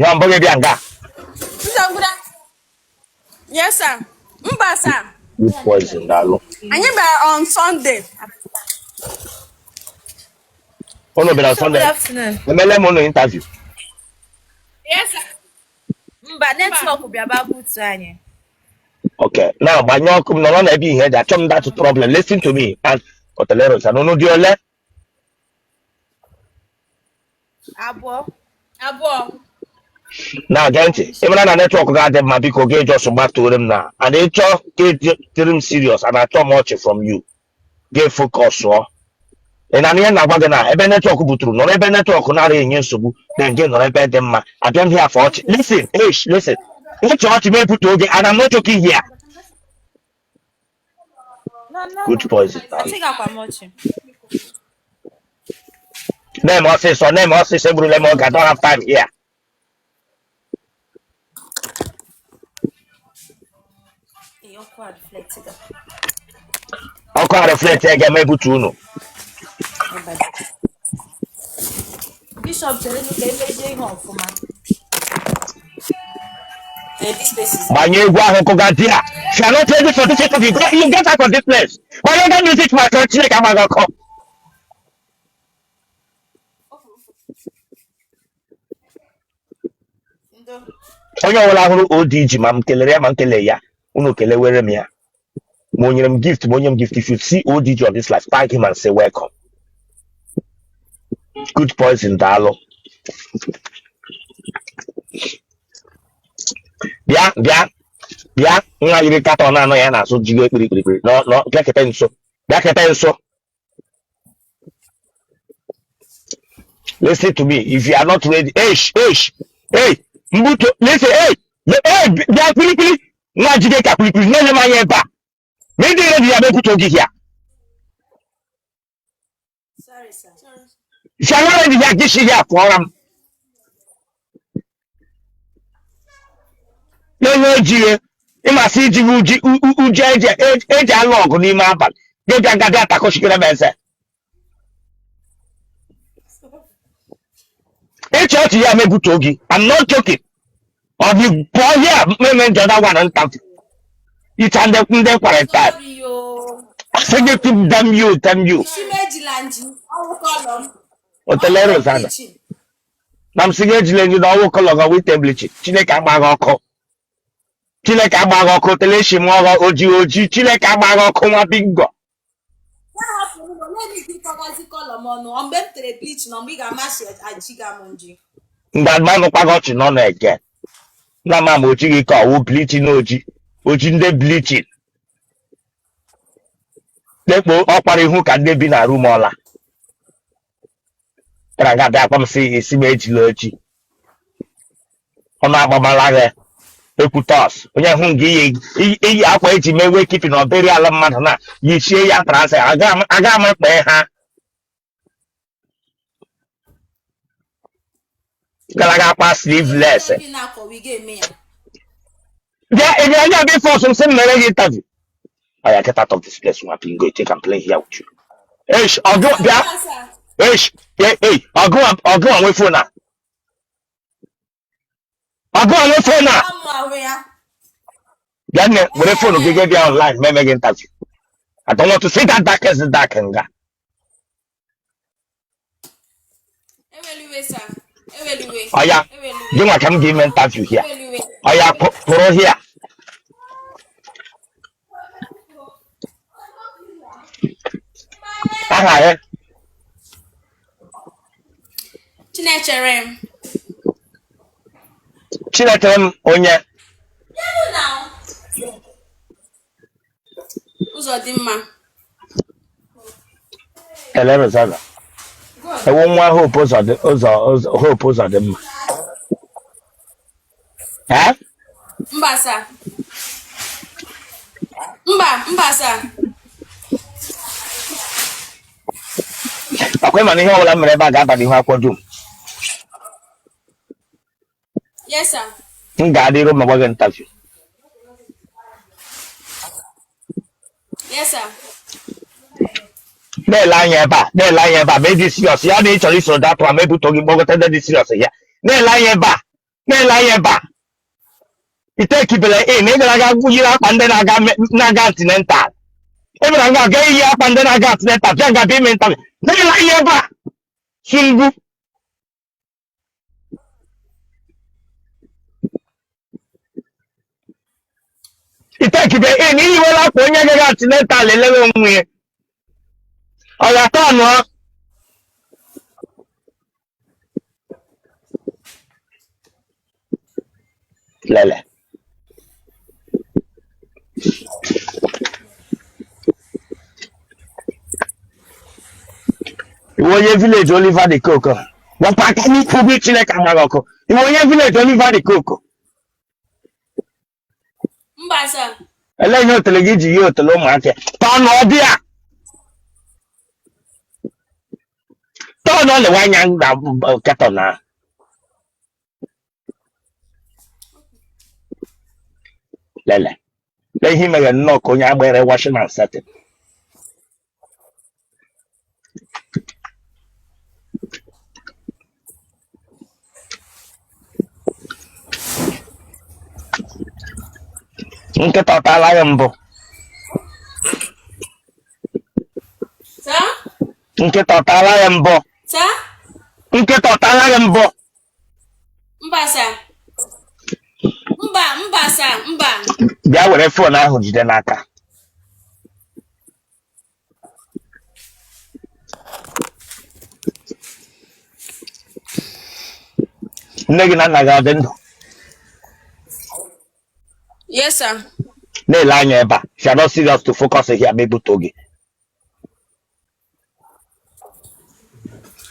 Ya mbụ gị bịa nga? Yes, sir. Mba, sir. Good poison, daalụ. Anyị bịara on Sunday. Unu bịara Good Sunday? afternoon. Emele m unu interview? Yes, sir. Mba, network bịaba butu anyị. Okay, now gbanye ọkụ m nọrọ n'ebe ihe dị achọ m that problem. Listen to me and otelero unu dị ole? Abụọ. Abụọ. Na gee ntị, ị mara na network ga-adị mma, biko gị just gbatuore m na and ị chọọ ka dịrị m serious and achọ m ọchị from you, gị focus ọ. Ị na ihe na-agwa gị na ebe network buturu nọrọ ebe network nara enye nsogbu na gị nọrọ ebe dị mma. Abịa m here for ọchị. Listen, hey, listen, ịchọ ọchị m ebute oge and I'm not joking here. No, no. Good poison. Achịgakwa m ọchị. Na-eme ọsịsọ, na-eme ọsịsọ, egburula m oge. I don't have time here. Ee, ọkụ a reflect ga. Ọkụ a reflect ya ga-eme ebutu unu. Bishop chere ka emezie ihe ọfụma. Gbanye egwu ahụ kụga di a. If you are not ready for this interview, go, you get out of this place. Gbanye that music maka Chineke amaghị ọkọ. Onye ọbụla hụrụ ODG, ma m kelere ya ma m kelee ya, unu kelewere m ya, ma o nyere m gift ma o nye m gift. If you see ODG on this live, tag him and say welcome. Good poison, daalụ. Bịa, bịa, bịa. Nwa yiri carton anọ ya na-asụ jigo ekpiri kpirikpiri nọ nọ. Bịakete nso, bịakete nso. Listen to me, if you are not ready, hey, hey, hey, mbuto, listen, hey, hey, bịa kpirikpiri, nwa jide ka kpirikpiri na-ele m anya ebe a. Ma ị dị ready ya, mekwuto gị here. Sorry, sir. If you are not ready here, gị here, pụọra m na-enye ojii ịmasị iji uji uji eji alụ ọgụ n'ime abalị gị bịa nga bịa takọchikere m eze ịchị ọchị ya mebutuo gị. I'm not joking. Ọ bụ pụọ here mmemme njọ da gwana nta icha ndị ndị quarantine. Sorry, yo. Asị gị damn you, damn you. Isi m ejila nji, ọwụ colour m. Otele Ọwụ Rosanna. bleaching. Na m sị gị ejila nji na ọwụ colour gị wite bleaching. Chineke agba gị ọkụ, Chineke agba gị ọkụ. Otele eshi m ọghọ oji oji. Chineke agba gị ọkụ, nwa bingo. Ya hapụ m, olee ike ịkọgazi colour m ọnụ? Ọ mgbe m tere bleach na mgbe ị ga-amasị ajiga m nji. Mgbe anụkwa gị ọchị nọ na-ege na ma ma oji gị ka ọwụ bleaching oji oji ndị bleaching lekpo ọkwara ihu ka ndị bi na room ọla gara aga bịa akpa m sị esi m ejila oji ọnụ agbamala gị ekwutọs onye hụ gị iyi akwa eji mee wake keeping na ọbịrị ala mmadụ na yichie ya trouser aga m kpee ha gara aga akpa sleeveless. Ị na-akọwa ị ga-eme ya. Bịa ị anya bịa force m sị m mere gị interview. Oya, get out of this place, nwa bingo. Take and play here with you. Eish, ọgụ bịa. Eish, hey, hey, ọgụ ọgụ nwe phone a. Ọgụ nwe phone a. Amụ ahụ ya. Bịa nne, were phone gị gị bịa online meme gị interview. I don't want to see that darkest dark nga. Eweliwe, sir. Eweliwe. Oya, Eweliwe. gị nwa ka m ga-eme interview here. Eweliwe. Oya, pụrụ here. Aha ya? Chinechere m. Chinechere m onye? Ụzọdịmma. Ele Rosanna. Ewu nwa Hope ụzọ dị ụzọ ụzọ Hope ụzọ dị mma. Eh? Mba, sir. Mba, mba, sir. Ọkwa ịma na ihe ọbụla m mere ebe a ga-aba n'ihu akwụkwọ dum. Yes, sir. M ga-adịru ma gwa gị interview. Yes, sir. Na-ele anya ebe a, na-ele anya ebe a, ma ị dị serious ya na ị chọrọ iso datụ ma ebuto gị kpọgọta ndị dị serious ya. Na-ele anya ebe a. Na-ele anya ebe a. Itekibere in ị gara aga yiri akwa ndị na-aga na-aga antenatal. Ị bịara nga aga iyi akwa ndị na-aga antenatal bịa nga bịa ime interview. Na-ele anya ebe a. Sungbu. Itekibe in iyiwela akwa onye gaga antenatal elewe onwe ya. Ọ ga-atọ ọnụ. Lele. Iwe onye village Oliver de Coco. Wepụ aka n'ikwu gị Chineke amaghị ọkụ. Iwe onye village Oliver de Coco. Mba sir. Ele ihe otele gị ji yie otele ụmụaka tọnụ ọbịa tọnụ lewe anya na carton na lele lee ihe mere nnọọ ka onye agbere washing and setting. Nkịta ọ taala gị mbụ? Sir? Nkịta ọ taala gị mbụ? Sir? Nkịta ọ taala gị mbụ? Mba sir. Mba, mba sir, mba. Bịa were phone ahụ jide n'aka. Nne gị na nna gị ọ dị ndụ? Yes sir. Na-ele anya ebe a. If you are not serious to focus here, ma ebuto gị.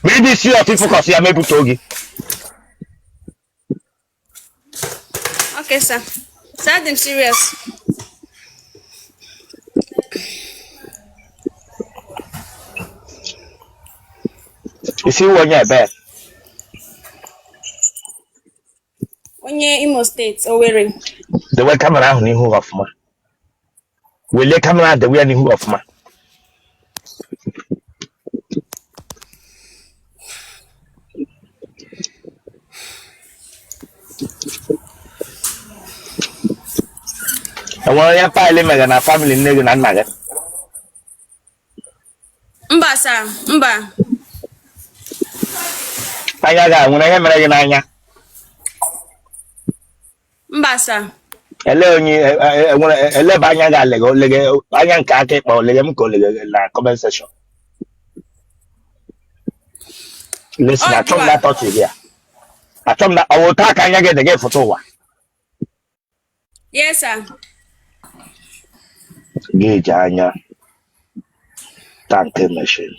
Ma ị dị serious to focus here, ma ebuto gị. Okay sir. Sir, adị m serious. Ị sị ị wụ onye ebe? Onye Imo State, Owerri. Dewe camera ahụ n'ihu gị ọfụma. Welie camera ahụ dewe ya n'ihu gị ọfụma. Enwere onye pile mere na family nne gị na nna gị? Mba sir, mba. Anya gị a nwere ihe mere gị n'anya? Mba sir. Ele onye enwere eleba anya gị alega olege anya nke aka ịkpa olege m ka olege na comment section. Listen, Ọ achọ m gịwa. na touch gị a. Achọ m na ọ wụ taa ka anya gị dị gị fụta ụwa. Yes sir. Gị ji anya tank machine.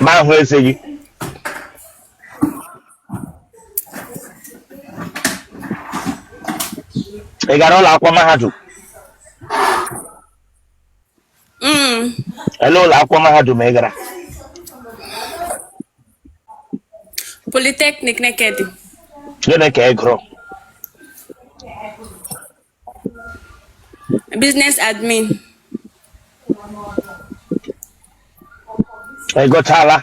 Ma ahụ eze gị. Ị gara ụlọ akwụkwọ mahadum? Ele ụlọ akwụkwọ mahadum ị gara? Polytechnic Nekede. Gịnị ka ị gụrụ? Business admin. Ị gụchala?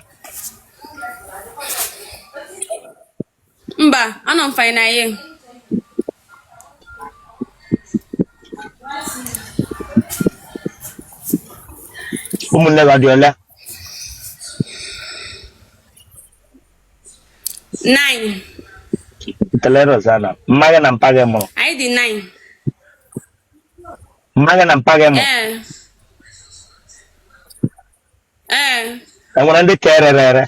Mba, anọ m final year. Ụmụnne gị ọ dị ole? 9. Tele Rosanna, mma gị na mpa gị mụrụ? Anyị dị 9. Mma gị na mpa gị mụrụ? Ee. Ee. Enwere ndị ka erere ere?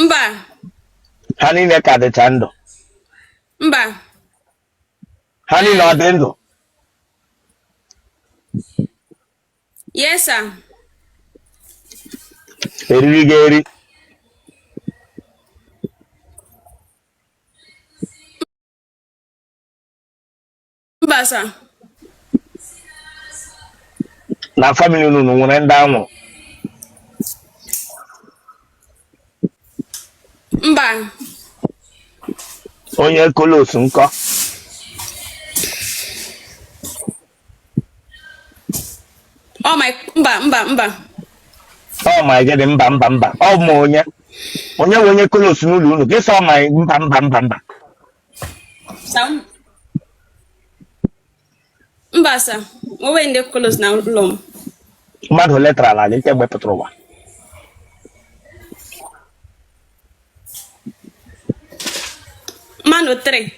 Mba. Ha niile ka dịcha ndụ? Mba. Ha niile ọ dị ndụ? Yes sir. Eriri gị eri? Mba sir. Na family unu nwere ndị anwụrụ? Mba. Onye kolos nkọ? Oh my, mba mba mba. Ọ ma gịnị? Mba, mba, mba. Ọ ma onye onye nwe onye close n'ụlọ unu gị sọ ma mba, mba, mba, mba. Sir, mba sir, onwe ndị close na ụlọ m. Mmadụ ole tarala gị kemgbe pụtara ụwa? Mmadụ 3.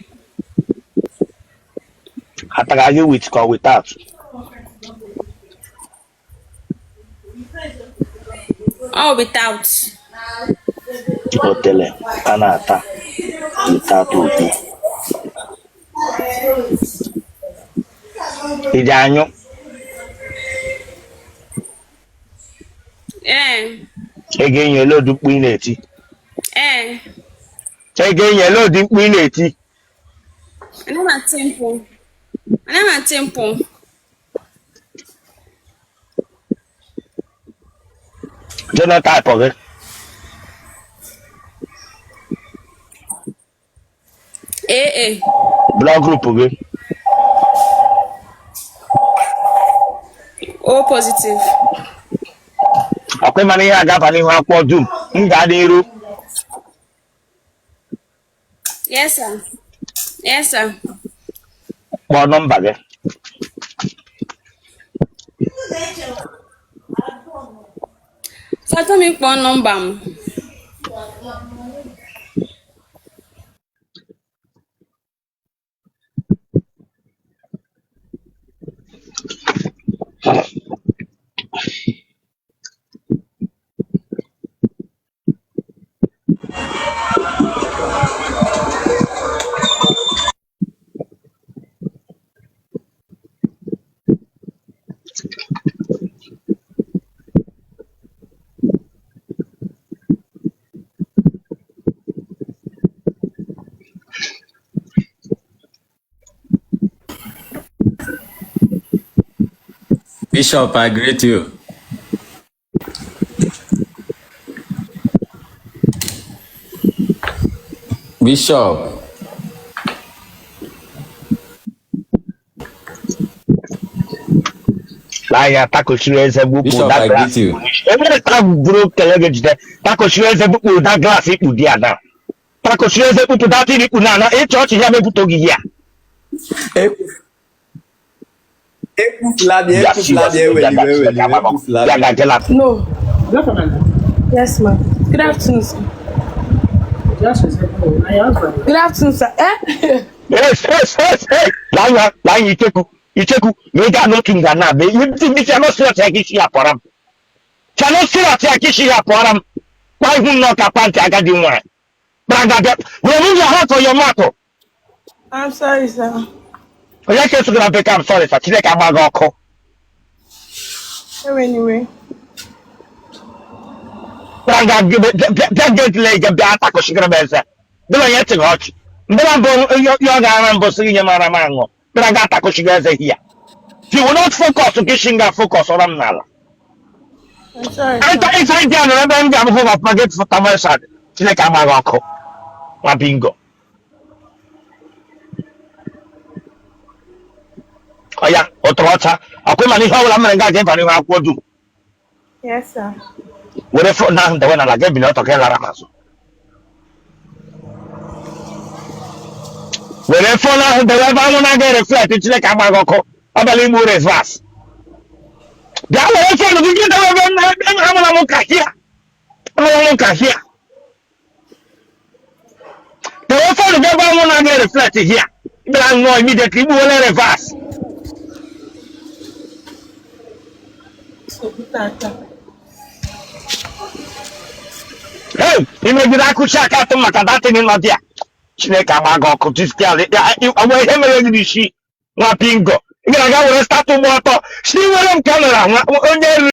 Atara gị with ka without? All without. Otele a na-ata without okpu. Iji anyụ? Ee. Ego enyi, ele ụdị mkpu ị na-eti? Ee. Ego enyi, ele ụdị mkpu ị na-eti? Ana m ati mkpu. Ana m ati mkpu. Genotype gị? AA. Blood group gị? O positive. Ọkwa ịmana ihe agaba n'ihu akwụkwọ dum m gaa n'iru? Yes, sir. Yes, sir. Kpọọ nọmba gị. Sir, achọ m ịkpọ nọmba m. Bishop, I greet you. Bishop. N'anya takochiri eze gbupụ Bishop, that I glass. greet you. Ebere ta buru kele gị jide takochiri eze gbupụ that glass ikpu di ya na takochiri eze gbupụ that thing ikpu na na ịchọ ọchị ya mepụta ogige ya. Ekwufula bịa, ekwufula bịa, eweliwe, eweliwe, ekwufula Ya bịa. ga-agela. No. Yes, ma'am. Good afternoon, sir. Good afternoon, sir. Eh? Yes, yes, yes, yes. N'anya, n'anya icheku, icheku, ma ị gaa n'otu nga na ma ihe ndị ndị chanọ sirọt ya ka isi ya pụọra m. Chanọ sirọt ya ka isi ya pụọra m. Kpa ihu nnọọ ka pantị agadi nwanyị. Kpara bịa. Remove your hand from your mouth. I'm sorry, sir. Onye ka esogara bekee, I'm sorry, sir. Chineke agba gị ọkụ. Anyway. Kpara bịa getile ije bịa atakụchigara m eze. Bịa onye tịghị ọchị. Mbịara mbụ ihe ọ ga-ara mbụ sị gị nye m ara m aṅụ. Bịara ga atakụchiga eze hia. If you will not focus, ka isi nga focus ọra m n'ala. I'm sorry, sir. Enter inside there nọrọ ebe m ga-abụ ọfụma gị fụta m. Chineke agba gị ọkụ. Nwa bingo. Ọya, ụtụrụ ọcha. Ọkwa ịma na ihe ọbụla m mere nga ga-eba n'ihu akwụkwọ dum. Yes, sir. Were phone ahụ dewe n'ala gị ebili ọtọ ka ị lara m azụ. Were phone ahụ dewe ebe anwụ na-aga reflect. Chineke agba gị ọkụ. Ọbịala ime reverse. Bịa were phone gị gị dewe ebe amụla m ka hia. Amụla m ka hia. Dewe phone gị ebe anwụ na-aga reflect hia. Bịara ṅụọ immediately igbuwele reverse. So, tata. Hey, imegide akụchi aka atụ maka datin nọ dị a. Chineke agba gị ọkụ diskial. Ọ bụ ihe mere gị n'isi nwa bingo. Ị gara aga were start ụgbọ ọtọ. Si were m camera nwa onye.